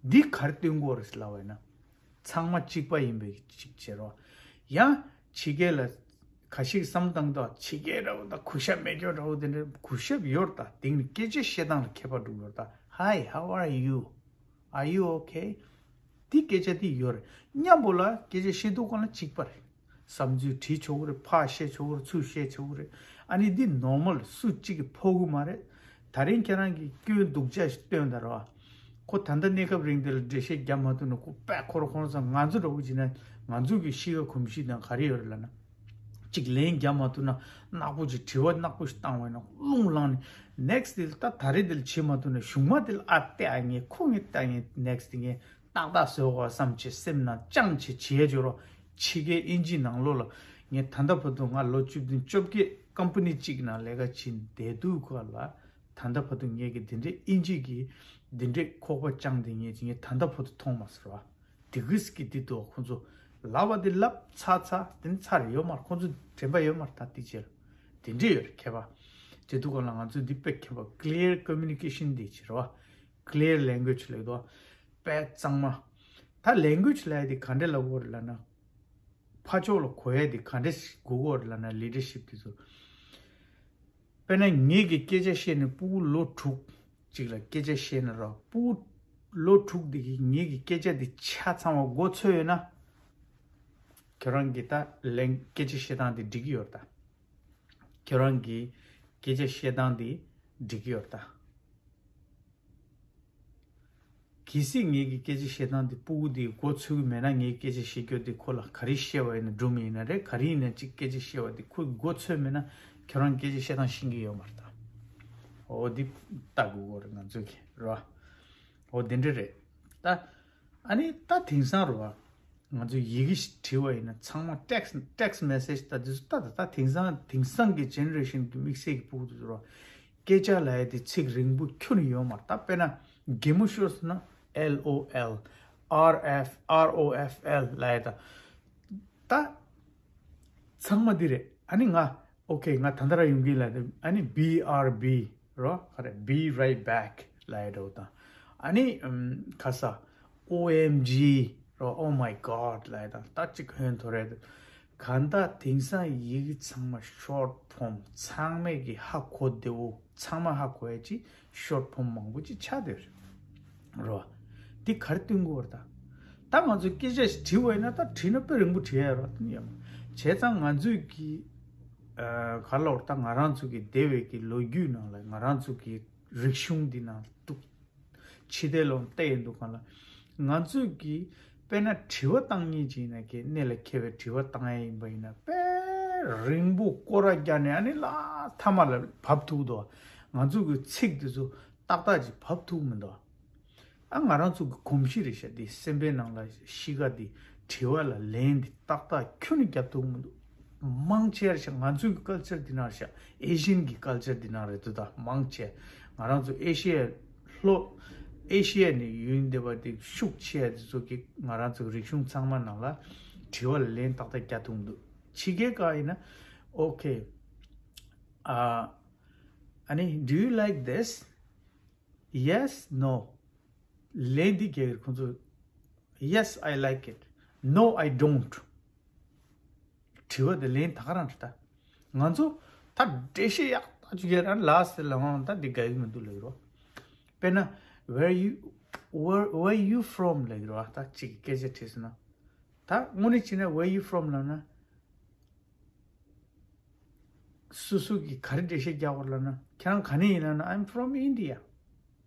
འདི་ག་རེ་སྟོན་དགོས་རེད་ལབ་པ་ཡིན་ན། ཚང་མ་གཅིག་པ་ཡིན་པའི་གཅིག་བྱེད་རོགས། ཡང་ཕྱི་རྒྱལ་ལ་ཁ་ཤས་བསམ་བཏང་དོ། ཕྱི་རྒྱལ་འདྲ་བོ་དང་གུས་ཞབས་མེད་སྐྱོ་འདྲ་བོ་དེ་འདྲ་གུས་ཞབས་ཡོད་རེད་ད། དེང་ནི་སྐད་ཆ་བཤད་སྟངས་ལ་ཁྱད་པར་འགྲོ་གི་ཡོད་རེད་ད། Hi, how are you? Are you okay? དེ་སྐད་ཆ་དེ་ཡོད་རེད། མཉམ་པོ་ལ་སྐད་ཆ་བཤད་དུས་སྒང་ལ་གཅིག་པ་རེད། བསམ་ཚུལ་དྲིས་ཆོག་གི་རེད། ཕར་བཤད་ཆོག་གི་རེད། ཚུར་བཤད་ཆོག་གི་རེད། ཨ་ནི་འདི་ནོར་མལ་སུ་གཅིག་གིས་ཕོག་གི་མ་རེད། ད་རིང་ཁྱེད་རང་གིས་སྐྱོན་སྡུག་ཅག་ཞིག་སྟོན་ད་རེད་བ། ཁོ་ད་ལྟ་གནས་སྐབས་རིང་འདི་ལ་འགྲེལ་བཤད་རྒྱབ་མ་ཐུབ་ན་ཁོ་དཔེ་ཁོ་རང་ཁོ་རང་ཚོ་ང་ཚོ་འདྲ་བོ་བྱས་ན་ ང་ཚོ་གི་གཤིས་ཀ་གོམས་གཤིས་དང་ག་རེ་ཡོད་རེད་ལབ་ན། གཅིག་ལན་རྒྱག་མ་ཐུབ་ན་ནག་པོ་ཅིག་དྲི་བ་ནག་པོ་ཞིག་བཏང་བས་ན་རླུང་ལངས་ནས་ནེག་སི་དེ་ལ་ད་ད་རེས་དེ་ལ་བྱེད་མ་ཐུབ་ན་གཞུག་མ་དེ་ལ་ཨ་བལྟས་ཨ་ངས་ཁོ་ངས་ལྟ་ངས་ནེག་སི་དེ་ངས་ཏག་ཏག་བཟོ་དགོས་བསམ་བྱས་སེམས་ནང་བཅངས་བྱས་བྱས་འཇོག་རོགས། ཕྱི་རྒྱལ་དབྱིན་ཇིའི་ནང་ལོགས་ལ་ངས་ད་ལྟ་བར་དུ་ང་ལོ་བཅུ་བདུན་བཅོ་བརྒྱད་ཀམ་པ་ནི་གཅིག་ནང་ལས་ཀ་བྱེད་བསྡད་དུས་སྐབས་ལ་ད་ལྟ་བར་དུ་ངས་ཀྱི་འདི་འདྲའི་དབྱིན་ཇི་གི་འདི་འདྲའི་ཁོག་པ་བཅངས་ཏེ་ངས་ཀྱི་ངས་ད་ལྟ་བར་དུ་མཐོང་མ་སོང་བ། དེ་གིས་ཀྱི་འདི་དོ་ཁོང་ཚོ་ལབ་པ་དེ་ལབ་ཚར་ཚར་དེ་ནི་ཚར་ཡོད་མ་རེད། ཁོང་ཚོ་དྲན་པ་ཡོད་མ་རེད། ད་དེ་རྗེས་ལ་དེ་འདྲས་ཡོད་རེད་མཁས་པ། དེ་དུས་སྐབས་ལ་ང་ཚོ་འདི་དཔེ་མཁས་པ་ཀི་ལི་ཡར་ཀོ་མུ་ནི་ཀེ་ཤན་འདི་བྱེད་རོགས། ཀི་ལི་ཡར་ལེང་གུ་ཨེ་ཇི་ལབ་དོ། དཔེ་གཙང་མ། ད་ལེང་གུ་ཨེ་ཇི་ལབ་ཡ་དེ་ག་འདྲས་ལབ་དགོས་རེད་ལབ་ན། ཕར་ཕྱོགས་ལ་གོ་ཡ་དེ་ག་འདྲས་ཞིག་དགོས་ཀྱི་ཡོད་རེད་ལབ་ན་ལི་ཌར་ཤིབ་དེ་ཚོ། དཔེར་ན་ངེད་ཀྱི་སྐད་ཆ་བཤད་ནས་སྤུ་གུ་ལོ་དྲུག་ཅིག་ལ་སྐད་ཆ་བཤད་ན་ར་སྤུ་གུ་ལོ་དྲུག་དེ་གིས་ངེད་ཀྱི་སྐད་ཆ་དེ་ཆ་ཚང་བ་མགོ་ཚོས་ཡོད་ན། ཁྱོད་རང་གི་ད་ལན་སྐད་ཆ་བཤད་སྟངས་དེ་འགྲིག་གི་ཡོད་རེད་ད། ཁྱོད་རང་གི་སྐད་ཆ་བཤད་སྟངས་དེ་འགྲིག་གི་ཡོད་རེད་ད། གལ་སྲིད་ངེད་ཀྱི་སྐད་ཆ་བཤད་སྟངས་དེ་སྤུ་གུ་དེ་མགོ་ཚོས་ཀྱི་མེད་ན་ངའི་སྐད་ཆ་བཤད་རྒྱུ་དེ་ཁོ་ལ་ག་རེ་བཤད་པ་ཡིན་ན་སྒྲུང་ཡིན་ན་རེད། ག་རེ་ཡིན་ན་གཅིག་སྐད་ཆ་བཤད་པ་དེ་ཁོས་མགོ་ཚོས་མེད་ན་ཁྱོད་རང་སྐད་ཆ་བཤད་སྟངས་ཤེས་ཀྱི་ཡོད་མ་རེད་ད། འོ་འདི་ལྟ་དགོས་ཀྱི་རེད་ང་ཚོས་ཀྱི་རེད་བ། འོ་དེ་འདྲ་རེད་ད། ཨ་ནི་ད་དེང་སང་རེད་བ། ང་ཚོས་ཡི་གེ་ཞིག་བྲིས་པ་ཡིན་ན་ཚང་མ་ཊེག་སི་ཊེག་སི་མེ་སེ་ཇི་ད་དེ་ཚོ་ད་ད་ད་དེང་སང་དེང་སང་གི་ཇེ་ནེ་རེ་ཤན་གྱི་དམིགས་བསལ་གྱི་སྤུ་གུ་དེ་ཚོ་རེད་བ། སྐད་ཆ་ལབ་ཡ་དེ་ཚིག་རིང་པོ་ཁྱོན་ནས་ཡོད་མ་རེད་ད། དཔེར་ན་གད་མོ་ཤོར་སོང་ན་ཨེལ་ཨོ་ཨེལ། ཨར་ཨེཕ་ཨར་ཨོ་ཨེཕ་ཨེལ་ལབ་ཡ་ད། ད་ཚང་མ་འདི་རེད། ཨ་ནི་ང་ཨོ་ཁེ་ང་ད་ལྟ་ར་ཡོང་གི་ལབ་ཡ་ད། ཨ་ནི་བི་ཨར་བི་རོ་ག་རེ་བི་རའིཊ་བེག་ལབ་ཡ་འདྲ་བོ་དང་། ཨ་ནི་ཨམ་ཁ་ས་ཨོ་ཨེམ་ཇི་རོ་ཨོ་མའི་གོཌ་ལབ་ཡ་དང་ད་ཅིག་ཧོན་ཐོར་ཡ་དང་། གང་ལྟར་དེང་སང་ཡི་གེ་ཚང་མ་ཤོཊ་ཕོམ་ཚང་མས་ཀྱི་ཧ་གོ་བདེ་བོ་ཚང་མ་ཧ་གོ་ཡ་ཅིག་ཤོཊ་ཕོམ་མང་པོ་ཅིག་ཆགས་བསྡད་རེད་རོ། འདི་ག་རེ་སྟོན་དགོས་རེད་ད། ད་ང་ཚོས་སྐད་ཆ་ཞིག་བྲིས་པ་ཡིན་ན་ད་བྲིས་ན་དཔེ་རིང་པོ་བྲིས་ཡ་རོ་དེ་ཡང་བྱས་ཙང་ང་ཚོས་ཀྱི་ཨ་ག་རེ་ལབ་དགོས་རེད་ད། ང་རང་ཚོ་གི་འདས་པའི་གི་ལོ་རྒྱུས་ནང་ལ་ང་རང་ཚོ་གི་རིག་གཞུང་འདི་ནང་འདུག་ཕྱི་བལྟས་ལོག་བལྟས་ཡོང་དུས་སྒང་ལ། ང་ཚོས་ཀྱིས་དཔེར་ན་དྲི་བ་བཏང་མཁན་ཅིག་ཡིན་ན་ཀྱི་གནད་ལ་འཁེལ་བའི་དྲི་བ་བཏང་ཡ་ཡིན་པ་ཡིན་ན་དཔེ་རིང་པོ་སྐོར་ར་རྒྱག་ནས་ཨ་ནི་ལ་མཐའ་མ་ལ་བབས་ཐུབ་འདུག་ང་ཚོ་གི་ཚིག་དེ་ཚོ་ཏག་ཏག་ཅིག་བབས་ཐུབ་མི་འདུག་ཨ་ང་རང་ཚོ་གི་གོམས་གཤིས་རེད་ཤག་འདི་སེམས་པའི་ནང་ལ་གཤིས་ཀ་འདི་དྲི་བ་ལ་ལན་འདི་ཏག་ཏག་ཁྱོན་ནས་རྒྱབ་ཐུབ་མི་འདུག་མང་ཆེ་བ་ཤག་ང་ཚོའི་ཀལ་ཅར་འདི་ནང་ཤག་ཨེ་ཤི་ཡན་གྱི་ཀལ་ཅར་འདི་ནང་རེད་འདུག་ད་མང་ཆེ་ང་རང་ཚོ་ཨེ་ཤི་ཡ་ལྷོ་ཨེ་ཤི་ཡ་ནས་ཡོང་བསྡད་པ་དེ་ཤུགས་ཆེ་བ་དེ་ཚོ་གི་ང་རང་ཚོ་རིག་གཞུང་ཚང་མ་ནང་ལ་དྲི་བ་ལ་ལན་ཏག་ཏག་རྒྱག་ཐུབ་མི་འདུག་ཕྱི་རྒྱལ་ཁག་ཡིན་ན་ཨོ་ཁེ་ཨ་ཨ་ནི་do you like this? Yes, no. ལན་འདི་རྒྱག་གི་ཁོང་ཚོ། Yes, I like it. No, I don't. དྲི་བ་དེ་ལན་ད་ག་རང་རེད་ད། ང་ཚོ་ད་འགྲེལ་བཤད་ཡག་ཐག་ཆོད་རྒྱག་རང་ལ་སེ་ལ་འོང་ད་འདི་དགའ་གི་མི་འདུག་ལབ་ཀྱི་རོ། དཔེར་ན་where you where where you from ལབ་ཀྱི་རོ། ད་གཅིག་གི་སྐད་ཆ་དྲིས་སོང་ན། ད་དངོས་གནས་བྱས་ན་where you from ལབ་ན། སོ་སོ་གིས་ག་རེ་འགྲེལ་བཤད་རྒྱག་དགོས་ལབ་ན་ཁྱེད་རང་ག་ནས་ཡིན་ལབ་ན་I'm from India།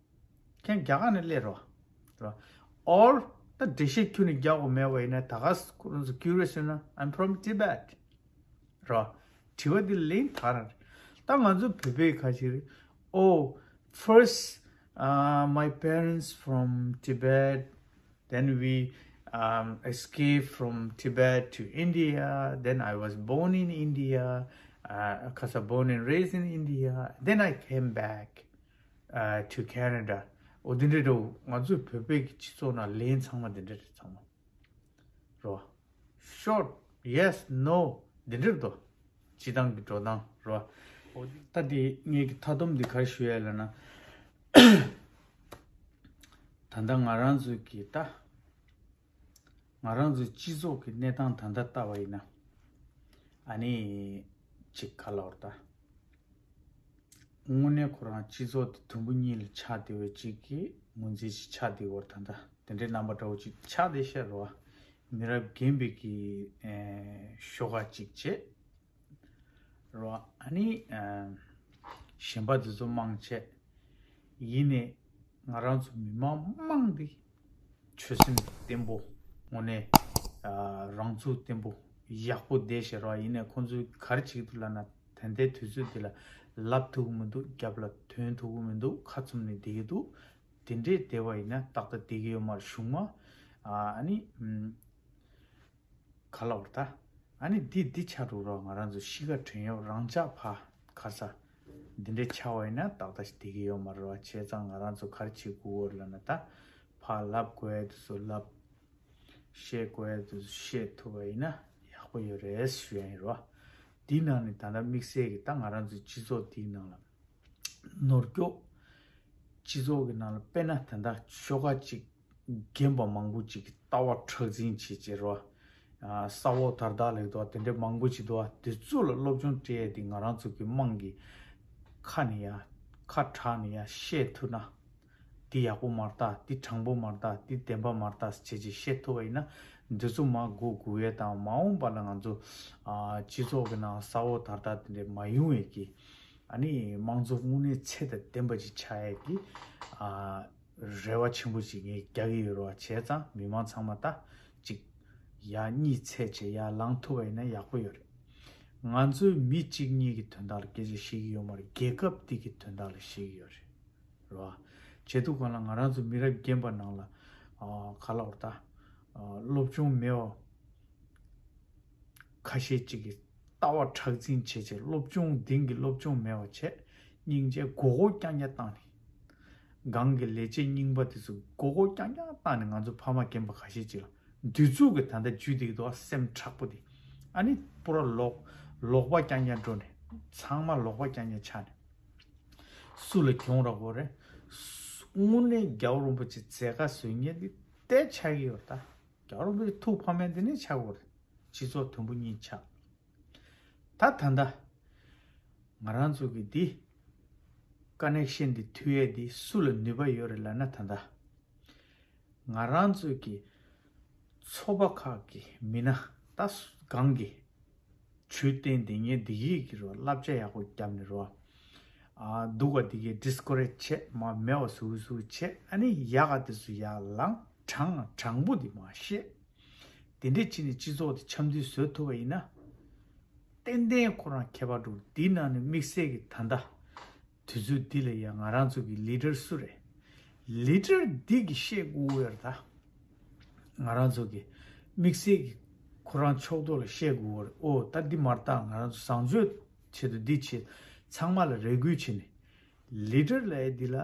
ཁྱེད་རྒྱ་གར་ནས་སླེབས་རོགས། རོ། Or ད་འགྲེལ་བཤད་ཁྱོན་ནས་རྒྱག་དགོས་མེད་པ་ཡིན་ན་ད་ག་ཁོ་རང་ཚོ་curious ཡོད་ན་I'm from Tibet། རོ། དྲི་བ་འདི་ལན་ད་ག་རང་རེད། ད་ང་ཚོ་བོད་པའི་ཁ་ཤས་རེད། Oh, first, uh, my parents from Tibet. Then we um, escaped from Tibet to India. Then I was born in India, uh, 'cause I born and raised in India. Then I came back uh, to Canada. འོ་འདི་འདྲ་འདྲ་བོ་ང་ཚོའི་བོད་པའི་གི་སྤྱི་ཚོགས་ནང་ལན་ཚང་མ་འདི་འདྲ་རེད་ཚང་མ། རོ། Short, yes, no འདི་འདྲ་རེད་དོ། སྤྱི་བཏང་གི་འགྲོ་སྟངས་རོ། འོ་ད་འདི་ངས་ཀྱི་མཐའ་སྡོམ་འདི་ག་རེ་ཞུ་ཡ་ལབ་ན། ད་ལྟ་ང་རང་ཚོའི་གི་ད། ང་རང་ཚོའི་སྤྱི་ཚོགས་ཀྱི་གནས་སྟངས་ད་ལྟ་ལྟ་བ་ཡིན་ན། ཨ་ནི། ཅིག་ག་ལབ་དགོས་རེད་ད། དངོས་གནས་ཁོ་རང་སྤྱི་ཚོགས་དེ་དུམ་བུ་གཉིས་ལ་ཆགས་བསྡད་པའི་ཅིག་གི་ངོས་འཛིན་ཅིག་ཆགས་བསྡད་ཡོད་རེད་ད། ད་དེ་འདྲའི་རྣམ་པ་འདྲ་བོ་ཅིག་ཆགས་བསྡད་ཤག་རེད་བ། མི་རབས་རྒན་པའི་གི་ཨེ་ཤོག་ཁག་ཅིག་བྱས། རོ། ཨ་ནི། ཨ་གཞན་པ་དེ་ཚོ་མང་ཆེ། ཡིན་ནའི་ང་རང་ཚོ་མི་མང་མང་འདི་ཆོད་སེམས་བརྟན་པོ་དངོས་གནས་ རང་ཚུགས་བརྟན་པོ་ཡག་པོ་བསྡད་ཤེས་རོགས། ཡིན་ནའི་ཁོང་ཚོས་ག་རེ་བྱེད་ཀྱི་འདུག་ལབ་ན། ད་ལྟའི་དུས་ཚོད་འདི་ལ་ལབ་ཐུབ་ཀྱི་མི་འདུག་རྒྱབ་ལ་ཐོན་ཐུབ་ཀྱི་མི་འདུག་ཁ་བཙུམ་ནས་བསྡད་ཀྱི་འདུག་དེ་འདྲས་བསྡད་པ་ཡིན་ན་ཏག་ཏག་བསྡད་ཀྱི་ཡོད་མ་རེད། གཞུང་མ་ཨ་ནི་ག་ལབ་དགོས་རེད་ད། ཨ་ནི་འདི་འདི་ཆགས་འགྲོ་རོགས། ང་རང་ཚོ་གཤིས་ཀ་དྲན་གཡོག་རང་ཅག་ཕ་ཁ་ས་འདི་འདྲས་ཆགས་པ་ཡིན་ན་ཏག་ཏག་ཞིག་བསྡད་ཀྱི་ཡོད་མ་རེད་བ། བྱས་ཙང་ང་རང་ཚོ་ག་རེ་བྱེད་དགོས་ལབ་ན། ད་ཕ་ལབ་དགོས་ཡ་དེ་ཚོ་ལབ། བཤད་དགོས་ཡ་དེ་ཚོ་བཤད་ཐུབ་པ་ཡིན་ན་ཡག་པོ་ཡོད་རེད་ཞུ་ཡ་ཡིན་རོ། དེའི་ནང་ནས་ད་ལྟ་དམིགས་བསལ་གྱི་ད་ང་རང་ཚོའི་སྤྱི་ཚོགས་འདིའི་ནང་ལ་ནོར་སྐྱོག་སྤྱི་ཚོགས་ཀྱི་ནང་ལ་དཔེར་ན་ད་ལྟ་ཤོག་ཁག་ཅིག་རྒན་པ་མང་པོ་ཅིག་གིས་ལྟ་བ་མཁྲེགས་འཛིན་བྱེད་བྱེད་རོ། ས་འོག་དར་དར་ལེགས་འདུག་དེ་འདྲའི་མང་པོ་ཅིག་འདུག་དེ་ཚོ་ལ་སློབ་སྦྱོང་སྤྲད་ཡ་དེ་ང་རང་ཚོ་གི་དམངས་ཀྱི་ཁ་ནས་ཡ་ཁ་གྲགས་ནས་ཡ་བཤད་ཐུབ་ན། འདི་ཡག་པོ་མ་རེད་ད། འདི་དྲང་པོ་མ་རེད་ད། འདི་བདེན་པ་མ་རེད་ད་བྱས་བྱས་བཤད་ཐུབ་པ་ཡིན་ན། འདི་ཚོ་མར་འགོ་འགུག་ཡས་དང་། མ་འོངས་པ་ལ་ང་ཚོ་ཨ་སྤྱི་ཚོགས་ཀྱི་ནང་ས་འོག་དར་དར་དེ་འདྲས་མ་ཡོང་ཡས་ཀྱི། ཨ་ནི་དམངས་གཙོ་དངོས་གནས་ཚད་དང་ལྡན་པ་ཅིག་ཆགས་ཡས་ཀྱི་ཨ་རེ་བ་ཆེན་པོ་ཅིག་ངས་རྒྱག་གི་ཡོད་རེད་བ། བྱས་ཙང་མི་མང་ཚང་མ་ད་ཅིག་ཡར་གཉིད་སད་བྱས་ཡར་ལངས་ཐུབ་པ་ཡིན་ན་ཡག་པོ་ཡོད་རེད། ང་ཚོའི་མི་གཅིག་གཉིས་ཀྱི་དོན་དག་ལ་སྐད་ཆ་བཤད་ཀྱི་ཡོད་མ་རེད། རྒྱལ་ཁབ་འདི་གི་དོན་དག་ལ་བཤད་ཀྱི་ཡོད་རེད། རེད་བ། བྱས་དུས་གང་ལ་ང་རང་ཚོ་མི་རབས་རྒན་པ་ནང་ལ་ཨ་ག་ལབ་དགོས་རེད་ད། ཨ་སློབ་སྦྱོང་མེད་པ་ཁ་ཤས་ཅིག་གིས་ལྟ་བ་མཁྲེགས་འཛིན་བྱས་བྱས། སློབ་སྦྱོང་ལྡན་གྱི་སློབ་སྦྱོང་མེད་པ་བྱས། སྙིང་རྗེ་མགོ་སྐོར་རྐྱང་རྐྱང་བཏང་ནས། སྒང་གི་ལས་བྱེད་རྙིང་པ་དེ་ཚོ་མགོ་སྐོར་རྐྱང་རྐྱང་བཏང་ནས། ང་ཚོ་ཕ་མ་རྒན་པ་ཁ་ཤས་ཅིག་ལ་འདི་ཚོ་གི་ད་ལྟ་རྒྱུད་འདི་གི་འདུག་བ། སེམས་མཁྲེགས་པོ་དེ། ཨ་ནི་པུ་ར་ལོག་ལོག་པ་རྐྱང་རྐྱང་འགྲོ་ནས། ཚང་མ་ལོག་པ་རྐྱང་རྐྱང་ཆགས་ནས། སུ་ལ་གྱོང་རག་གི་རེད། དངོས་གནས་རྒྱལ་བ་རིན་པོ་ཆེ་མཛད་དཀའ་བཟོ་མཁན་དེ་ཏོག་ཙམ་ཆགས་ཀྱི་ཡོད་རེད་ད། རྒྱལ་བ་རིན་པོ་ཆེ་ཐུགས་ཕམ་ཡས་དེ་ནས་ཆགས་ཀྱི་ཡོད་རེད། སྤྱི་ཚོགས་དུམ་བུ་གཉིས་ཆགས། ད་ད་ལྟ་ང་རང་ཚོ་གི་འདི་ཀ་ནེག་ཤན་འདི་མཐུད་ཡས་འདི་སུ་ལ་ནུས་པ་ཡོད་རེད་ལབ་ན། ད་ལྟ་ང་རང་ཚོ་གི་ཚོགས་པ་ཁག་གི་མི་སྣ་ད་སྒང་གི་ཇུས་བསྟན་དེ་ངས་འདི་ཡིག་གི་རོ་བསླབ་བྱ་ཡག་པོ་བརྒྱབ་ནས་རོ། ཨ་སྡུག་ག་དེ་གའི་ཌིས་ཀོ་རེཇ་བྱེད། མ་མེད་པ་བཟོ་བཟོ་བྱེད། ཨ་ནི་ཡག་ག་དེ་ཚོ་ཡར་ལངས། དྲང་དྲང་པོ་དེ་མར་བཤད། དེ་འདྲས་བྱས་ནས་སྤྱི་ཚོགས་དེ་འཆམ་མཐུན་བཟོ་ཐུབ་པ་ཡིན་ན། ཏན་ཏན་ཁོ་རང་ཁྱད་པར་འགྲོ། དེའི་ནང་ནས་དམིགས་བསལ་གྱི་ད་ལྟ་དུས་ཚོད་འདི་ལ་ཡང་ང་རང་ཚོ་གི་ལི་ཌར་སུ་རེད། ལི་ཌར་འདི་གིས་བཤད་དགོས་ཡོད་རེད་ད། ང་རང་ཚོ་གི་དམིགས་བསལ་གྱི་ཁོ་རང་ཕྱོགས་གཏོགས་ལ་བཤད་དགོས་རེད། ཨོ་ད་འདི་མ་རེད་ད། ང་རང་ཚོ་བཟང་སྤྱོད་ཆེད་དུ་འདི་བྱེད། ཚང་མ་ལ་རེ་སྐུལ་བྱེད་ནས། ལི་ཌར་ལབ་ཡ་འདི་ལ།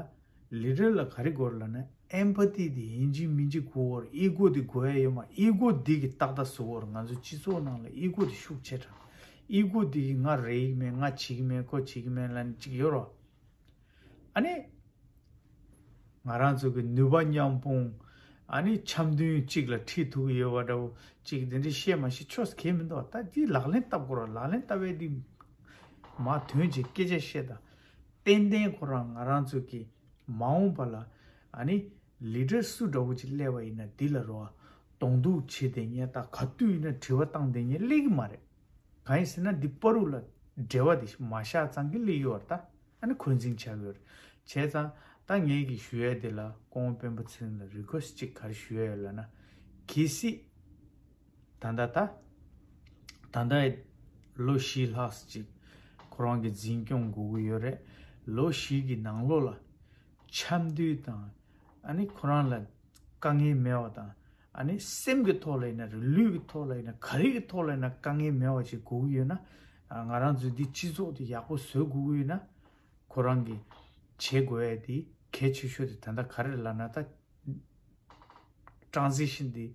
ལི་ཌར་ལ་ག་རེ་དགོས་རེད་ལབ་ན། ཨེམ་པ་ཐི་དེ་ཡིན་གཅིག་མིན་གཅིག་དགོས་རེད། ཨི་གོ་དེ་དགོས་ཡ་ཡོད་མ། ཨི་གོ་འདི་གིས་ཏག་ཏག་བཟོ་དགོས་རེད། ང་ཚོ་སྤྱི་ཚོགས་ནང་ལ་ཨི་གོ་དེ་ཤུགས་ཆེ་དྲགས། ཨི་གོ་འདི་གིས་ང་རེད་ཀྱི་མེད། ང་བྱེད་ཀྱི་མེད། ཁོ་བྱེད་ཀྱི་མེད་ལབ་ནས་ཅིག་ཡོད་རེད། ཨ་ནི་ང་རང་ཚོ་གི་ནུས་པ་མཉམ་སྤུངས། ཨ་ནི་འཆམ་མཐུན་གཅིག་ལ་ཁྲིད་ཐུབ་ཀྱི་ཡོད་པ་འདྲ་བོ་ཅིག་དེ་འདྲ་བཤད་མ་བཤད་ཆོག་གི་མི་འདུག་ད་འདི་ལག་ལེན་བསྟར་དགོས་རེད། ལག་ལེན་བསྟར་བའི་འདི་མ་དོན་ཆེ་སྐད་ཆ་བཤད་དང་། ཏན་ཏན་ཁོ་རང་ང་རང་ཚོ་གི་མ་འོངས་པ་ལ་ཨ་ནི་ལི་ཌར་སུ་འདྲ་བོ་ཅིག་སླེབས་པ་ཡིན་ན། འདི་ལ་རོ་གདོང་གཏུག་བྱེད་དེ་ཉན་དང་། ག་དུས་ཡིན་ན་དྲི་བ་བཏང་དེ་ཉན་སླེབས་ཀྱི་མ་རེད། གང་ཡིན་ཟེར་ན་འདི་བར་དུ་ལ་འབྲེལ་བ་དེ་མ་བཞག་ཙང་གི་སླེབས་ཡོད་རེད་ད། ཨ་ནི་འཁོན་འཛིན་ཆགས་ཡོད་རེད། བྱས་ཙང་ད་ངས་ཀྱི་ཞུ་ཡས་དེ་ལ་སྐུ་ངོ་སྤེན་པ་ཚེ་རིང་ལ་རི་ཀུ་ཨེ་སི་ཊི་ཅིག་ག་རེ་ཞུ་ཡས་ཡོད་ལབ་ན། གལ་སྲིད་ད་ལྟ་ད་ད་ལྟ་ལོ་བཞི་ལྷག་ཅིག་ཁོ་རང་གི་འཛིན་སྐྱོང་དགོས་ཀྱི་ཡོད་རེད། ལོ་བཞི་གི་ནང་ལོགས་ལ་འཆམ་མཐུན་དང་། ཨ་ནི་ཁོ་རང་ལ་དཀའ་ངལ་མེད་པ་དང་། ཨ་ནི་སེམས་ཀྱི་ཐོག་ལ་ཡིན་ན་རེད། ལུས་ཀྱི་ཐོག་ལ་ཡིན་ན། ག་རེ་གི་ཐོག་ལ་ཡིན་ན་དཀའ་ངལ་མེད་པ་ཅིག་དགོས་ཀྱི་ཡོད་ན། ཨ་ང་རང་ཚོའི་འདི་སྤྱི་ཚོགས་དེ་ཡག་པོ་བཟོ་དགོས་ཀྱི་ཡོད་ན། ཁོ་རང་གིས་བྱེད་དགོས་ཡ་དེ་གལ་ཆེ་ཤོས་དེ་ད་ལྟ་ག་རེ་ལབ་ན། ད་ཊ་རན་སི་ཤན་འདི་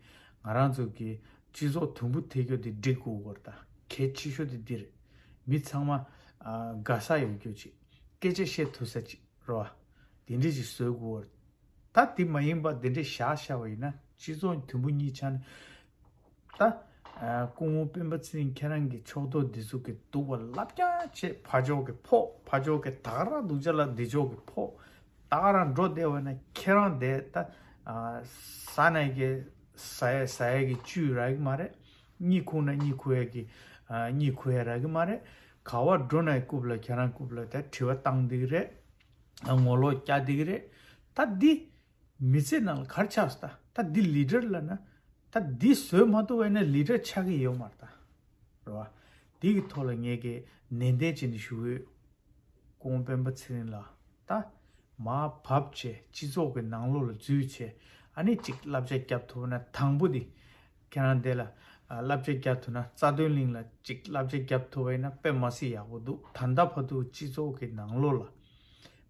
ང་རང་ཚོ་གི་སྤྱི་ཚོགས་དུམ་བུ་ཐེ་གྱོ་དེ་སྒྲིག་དགོས་ཀྱི་ཡོད་རེད་ད། གལ་ཆེ་ཤོས་དེ་འདི་རེད། མི་ཚང་མ་ཨ་དགའ་ས་ཡོང་རྒྱུ་ཅིག་སྐད་ཆ་བཤད་ཐུབ་ས་ཅིག་རེད་བ། དེ་འདྲས་ཅིག་བཟོ་དགོས་ཀྱི་ཡོད་རེད། ད་དེ་མ་ཡིན་པ་དེ་འདྲས་བཞག་བཞག་པ་ཡིན་ན། སྤྱི་ཚོགས་དུམ་བུ་གཉིས་ཆགས་ནས། ད་ཨ་སྐུ་ངོ་སྤེན་པ་ཚེ་རིང་ཁྱེད་རང་གི་ཕྱོགས་གཏོགས་འདི་ཚོ་གི་སྡུག་པ་ལབ་རྐྱང་བྱེད། ཕར་ཕྱོགས་ཀྱི་ཕོག་ཕར་ཕྱོགས་ཀྱི་ད་ག་རང་སྡུག་ཅག་ལ་འདི་ཕྱོགས་ཀྱི་ཕོག་ད་ག་རང་འགྲོ་བསྡད་པ་ན། ཁྱེད་རང་དེ་ད་ཨ་ཟ་ན་གི་ཟ་ཡ་ཟ་ཡ་གི་བཅུད་རག་གི་མ་རེད། གཉིད་ཁུག་ན་གཉིད་ཁུག་ཡ་གི་ཨ་གཉིད་ཁུག་ཡ་རག་གི་མ་རེད། ག་བ་འགྲོ་ན་རྐུབ་ལ་ཁྱེད་རང་རྐུབ་ལ་ད་དྲི་བ་བཏང་བསྡད་ཀྱི་རེད། ཨ་ངོ་ལོག་རྒྱག་བསྡད་ཀྱི་རེད། ད་འདི་མི་ཚེ་ནང་ལ་ག་རེ་ཆགས་སོང་། ད་ད་འདི་ལི་ཌར་ལབ་ན། ད་འདི་བཟོས་མ་ཐུབ་པ་ཡིན་ན་ལི་ཌར་ཆགས་ཀྱི་ཡོད་མ་རེད་ད། རེད་བ། འདི་གི་ཐོག་ལ་ངས་ཀྱི་ནན་ཏན་བྱས་ནས་ཞུ་གི་ཡོད། སྐུ་ངོ་སྤེན་པ་ཚེ་རིང་ལགས། ད་མར་བབས་བྱས་སྤྱི་ཚོགས་ཀྱི་ནང་ལོགས་ལ་འཛུལ་བྱས། ཨ་ནི་གཅིག་བསླབ་བྱ་རྒྱབ་ཐུབ་ན་དང་པོ་འདི། ཁྱེད་རང་དེ་ལ་ཨ་བསླབ་བྱ་རྒྱབ་ཐུབ་ན། རྩ་དོན་གླིང་ལ་གཅིག་བསླབ་བྱ་རྒྱབ་ཐུབ་པ་ཡིན་ན་དཔེ་མ་སྲིད་ཡག་པོ་འདུག། ད་ལྟ་བར་དུ་སྤྱི་ཚོགས་ཀྱི་ནང་ལོགས་ལ་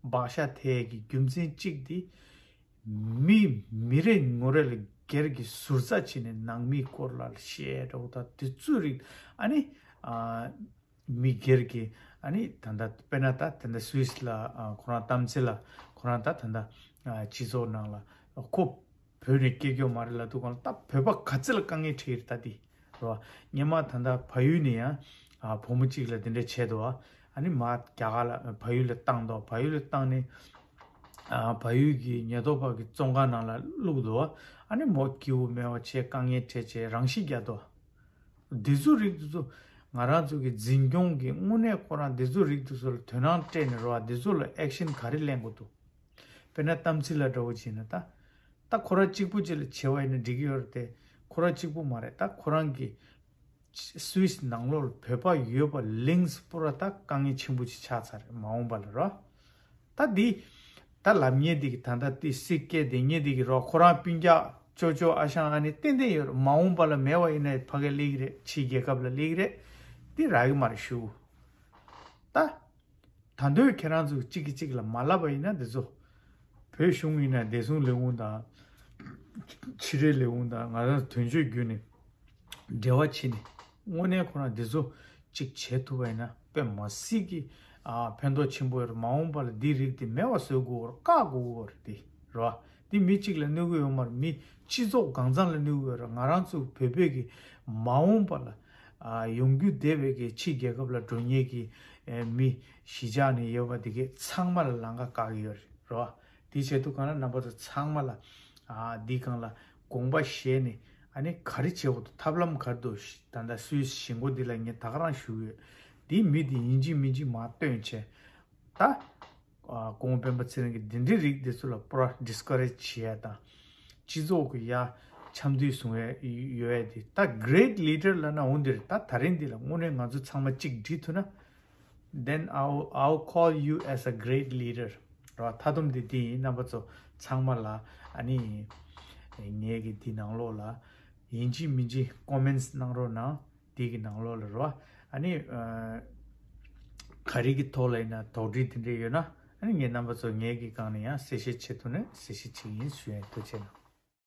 བག་ཆགས་ཐེབས་ཀྱི་རྒྱུ་མཚན་གཅིག་འདི། མི་མི་རེ་ངོ་རེ་ལ་སྒེར་གྱི་ཟུར་ཟ་བྱས་ནས་ནང་མིའི་སྐོར་ལ་བཤད་འདྲ་བོ་དང་དེ་ཚོའི་རིགས། ཨ་ནི་ཨ་མི་སྒེར་གྱི། ཨ་ནི་ད་ལྟ་དཔེར་ན་ད་ད་ལྟ་སུད་སི་ལ་ཨ་ཁོ་རང་གཏམ་ཚེ་ལ་ཁོ་རང་ད་ད་ལྟ་ཨ་སྤྱི་ཚོགས་ནང་ལ་ཁོ་བོད་ནས་སྐྱེས་རྒྱུ་མ་རེད་ལབ་དུས་སྒང་ལ། ད་བོད་པ་ག་ཚོད་ལ་དཀའ་ངལ་འཕྲད་ཀྱི་རེད་ད་འདི། རེད་བ། སྔོན་མ་ད་ལྟ་བལ་ཡུལ་ནས་ཡང་ཨ་བུ་མོ་གཅིག་ལ་དེ་འདྲ་བྱས་འདུག་བ། ཨ་ནི་མར་རྒྱ་གར་ལ་བལ་ཡུལ་ལ་བཏང་འདུག། བལ་ཡུལ་ལ་བཏང་ནས་ཨ་བལ་ཡུལ་གྱི་ཉེན་རྟོག་པ་གི་བཙོན་ཁང་ནང་ལ་བླུགས་འདུག་བ། ཨ་ནི་མོ་སྐྱིད་པོ་མེད་པ་བྱས། དཀའ་ངལ་འཕྲད་བྱས་རང་ཤི་བརྒྱབ་འདུག། འདི་ཚོ་རིགས་འདི་ཚོ་ང་རང་ཚོ་གི་འཛིན་སྐྱོང་གི་དངོས་གནས་ཁོ་རང་འདི་ཚོ་རིགས་འདི་ཚོ་ལ་དོ་སྣང་སྤྲད་ནས་རེད་བ། འདི་ཚོ་ལ་ཨེག་ཤན་ག་རེ་ལེན་དགོས་འདུག། དཔེར་ན་གཏམ་ཚེ་ལ་འདྲ་བོ་བྱས་ན་ད། ད་ཁོ་རང་གཅིག་པུ་ཅིག་ལ་བྱས་པ་ཡིན་ན་འགྲིག་གི་ཡོད་རེད་དེ། ཁོ་རང་གཅིག་པུ་མ་རེད། ད་ཁོ་རང་གི་སུད་སི་ནང་ལོགས་ལ་བོད་པ་ཡོད་པ་ལིང་སི་པུ་ར་ད་དཀའ་ངལ་ཆེན་པོ་ཅིག་ཆགས་ཚར་རེད། མ་འོངས་པ་ལ་རོ། ད་འདི་ད་ལབ་མཁན་འདི་གི་ད་ལྟ་དེ་སི་ཀེ་དེ་ཉེ་འདི་གི་རོ། ཁོ་རང་སྤུན་ཀྱག་ཅོ་ཅོ་ཨ་ཞང་ཨ་ནེ་ཏན་ཏན་ཡོད་རེད། མ་འོངས་པ་ལ་མེད་པ་ཡིན་ན་ཕ་གི་སླེབས་ཀྱི་རེད། ཕྱིའི་རྒྱལ་ཁབ་ལ་སླེབས་ཀྱི་རེད། འདི་རག་གི་མ་རེད་ཞུ། ད། ད་དུང་ཁྱེད་རང་ཚོ་གཅིག་གིས་གཅིག་ལ་མ་ལབ་པ་ཡིན་ན། འདི་ཚོ་བོད་གཞུང་ཡིན་ན་བདེ་སྲུང་ལས་ཁུངས་དང་ཕྱི་དྲིལ་ལས་ཁུངས་དང་ང་རང་དོན་གཅོད་བརྒྱུད་ནས་འབྲེལ་བ་བྱས་ནས། དངོས་གནས་ཁོ་རང་འདི་ཚོ་གཅིག་བྱས་ཐུབ་པ་ཡིན་ན་དཔེ་མ་སྲིད་ཀྱི་ཨ་ཕན་ཐོགས་ཆེན་པོ་ཡོད་རེད། མ་འོངས་པ་ལ་འདི་རིགས་དེ་མེད་པ་བཟོ་དགོས་པ་རེད། བཀག་དགོས་པ་རེད། དེ་རེད་བ། འདི་མི་གཅིག་ལ་གནོད་ཀྱི་ཡོད་མ་རེད། མི་སྤྱི་ཚོགས་གང་ཚང་ལ་གནོད་ཀྱི་ཡོད་རེད། ང་རང་ཚོ་བོད་པའི་གི་མ་འོངས་པ་ལ་ཨ་ཡོང་རྒྱུ་བསྡད་པའི་གི་ཕྱི་རྒྱལ་ཁབ་ལ་འགྲོ་མཁན་གི་ཨེ་མི་གཞིས་ཆགས་ནས་ཡོད་པ་དེ་གས་ཚང་མ་ལ་ལམ་ཁ་བཀག་གི་ཡོད་རེད། རེད་བ། དེ་བྱེད་དུས་སྒང་ལ་རྣམ་པ་ཚོ་ཚང་མ་ལ་ཨ་འདི་སྒང་ལ་དགོངས་པ་བཞེས་ནས། ཨ་ནི་ག་རེ་བྱེད་དགོས་འདུག། ཐབས་ལམ་ག་རེ་འདུག། ད་ལྟ་སུད་སི་གཞིས་འགོ་འདི་ལ་ངས་ད་ག་རང་ཞུ་གི་ཡོད། འདི་མི་འདི་ཡིན་གཅིག་མིན་གཅིག་མར་བཏོན་བྱས། ད། ཨ་སྐུ་ངོ་སྤེན་པ་ཚེ་རིང་གིས་འདི་འདྲའི་རིགས་འདི་ཚོ་ལ་པུ་ར་ཌིས་ཀ་རེཇ་བྱེད་ཡ་དང་། སྤྱི་ཚོགས་ཀྱི་ཡ་འཆམ་མཐུན་བཟུང་ཡ་ཡོད་ཡ་དེ། ད་གྷི་རེ་ཊི་ལི་ཌར་ལབ་ན་འོ་འདི་རེད། ད་ད་རིང་འདི་ལ་དངོས་གནས་ང་ཚོ་ཚང་མ་གཅིག་སྒྲིལ་ཐུབ་ན། Then I'll, I'll call you as a great leader. ར་མཐའ་སྡོམ་འདི་འདི་ཡིན། རྣམ་པ་ཚོ་ཚང་མ་ལ་ཨ་ནི་ངས་ཀྱི་འདི་ནང་ལོགས་ལ་ཡིན་གཅིག་མིན་གཅིག་ཀོ་མེན་ཊི་གནང་རོགས་གནང་། དེ་གི་ནང་ལོགས་ལ་རོ། ཨ་ནི་ཨ་ག་རེ་གི་ཐོག་ལ་ཡིན་ན་དོགས་འདྲི་དེ་འདྲ་ཡོད་ན། ཨ་ནི་ངས་རྣམ་པ་ཚོ་ངས་ཀྱི་སྒང་ནས་ཡང་གསལ་བཤད་བྱེད་ཐུབ་ན་གསལ་བཤད་བྱེད་ཀྱི་ཡིན་ཞུ་ཡ་ཡིན། ཐུགས་རྗེ་གནང་།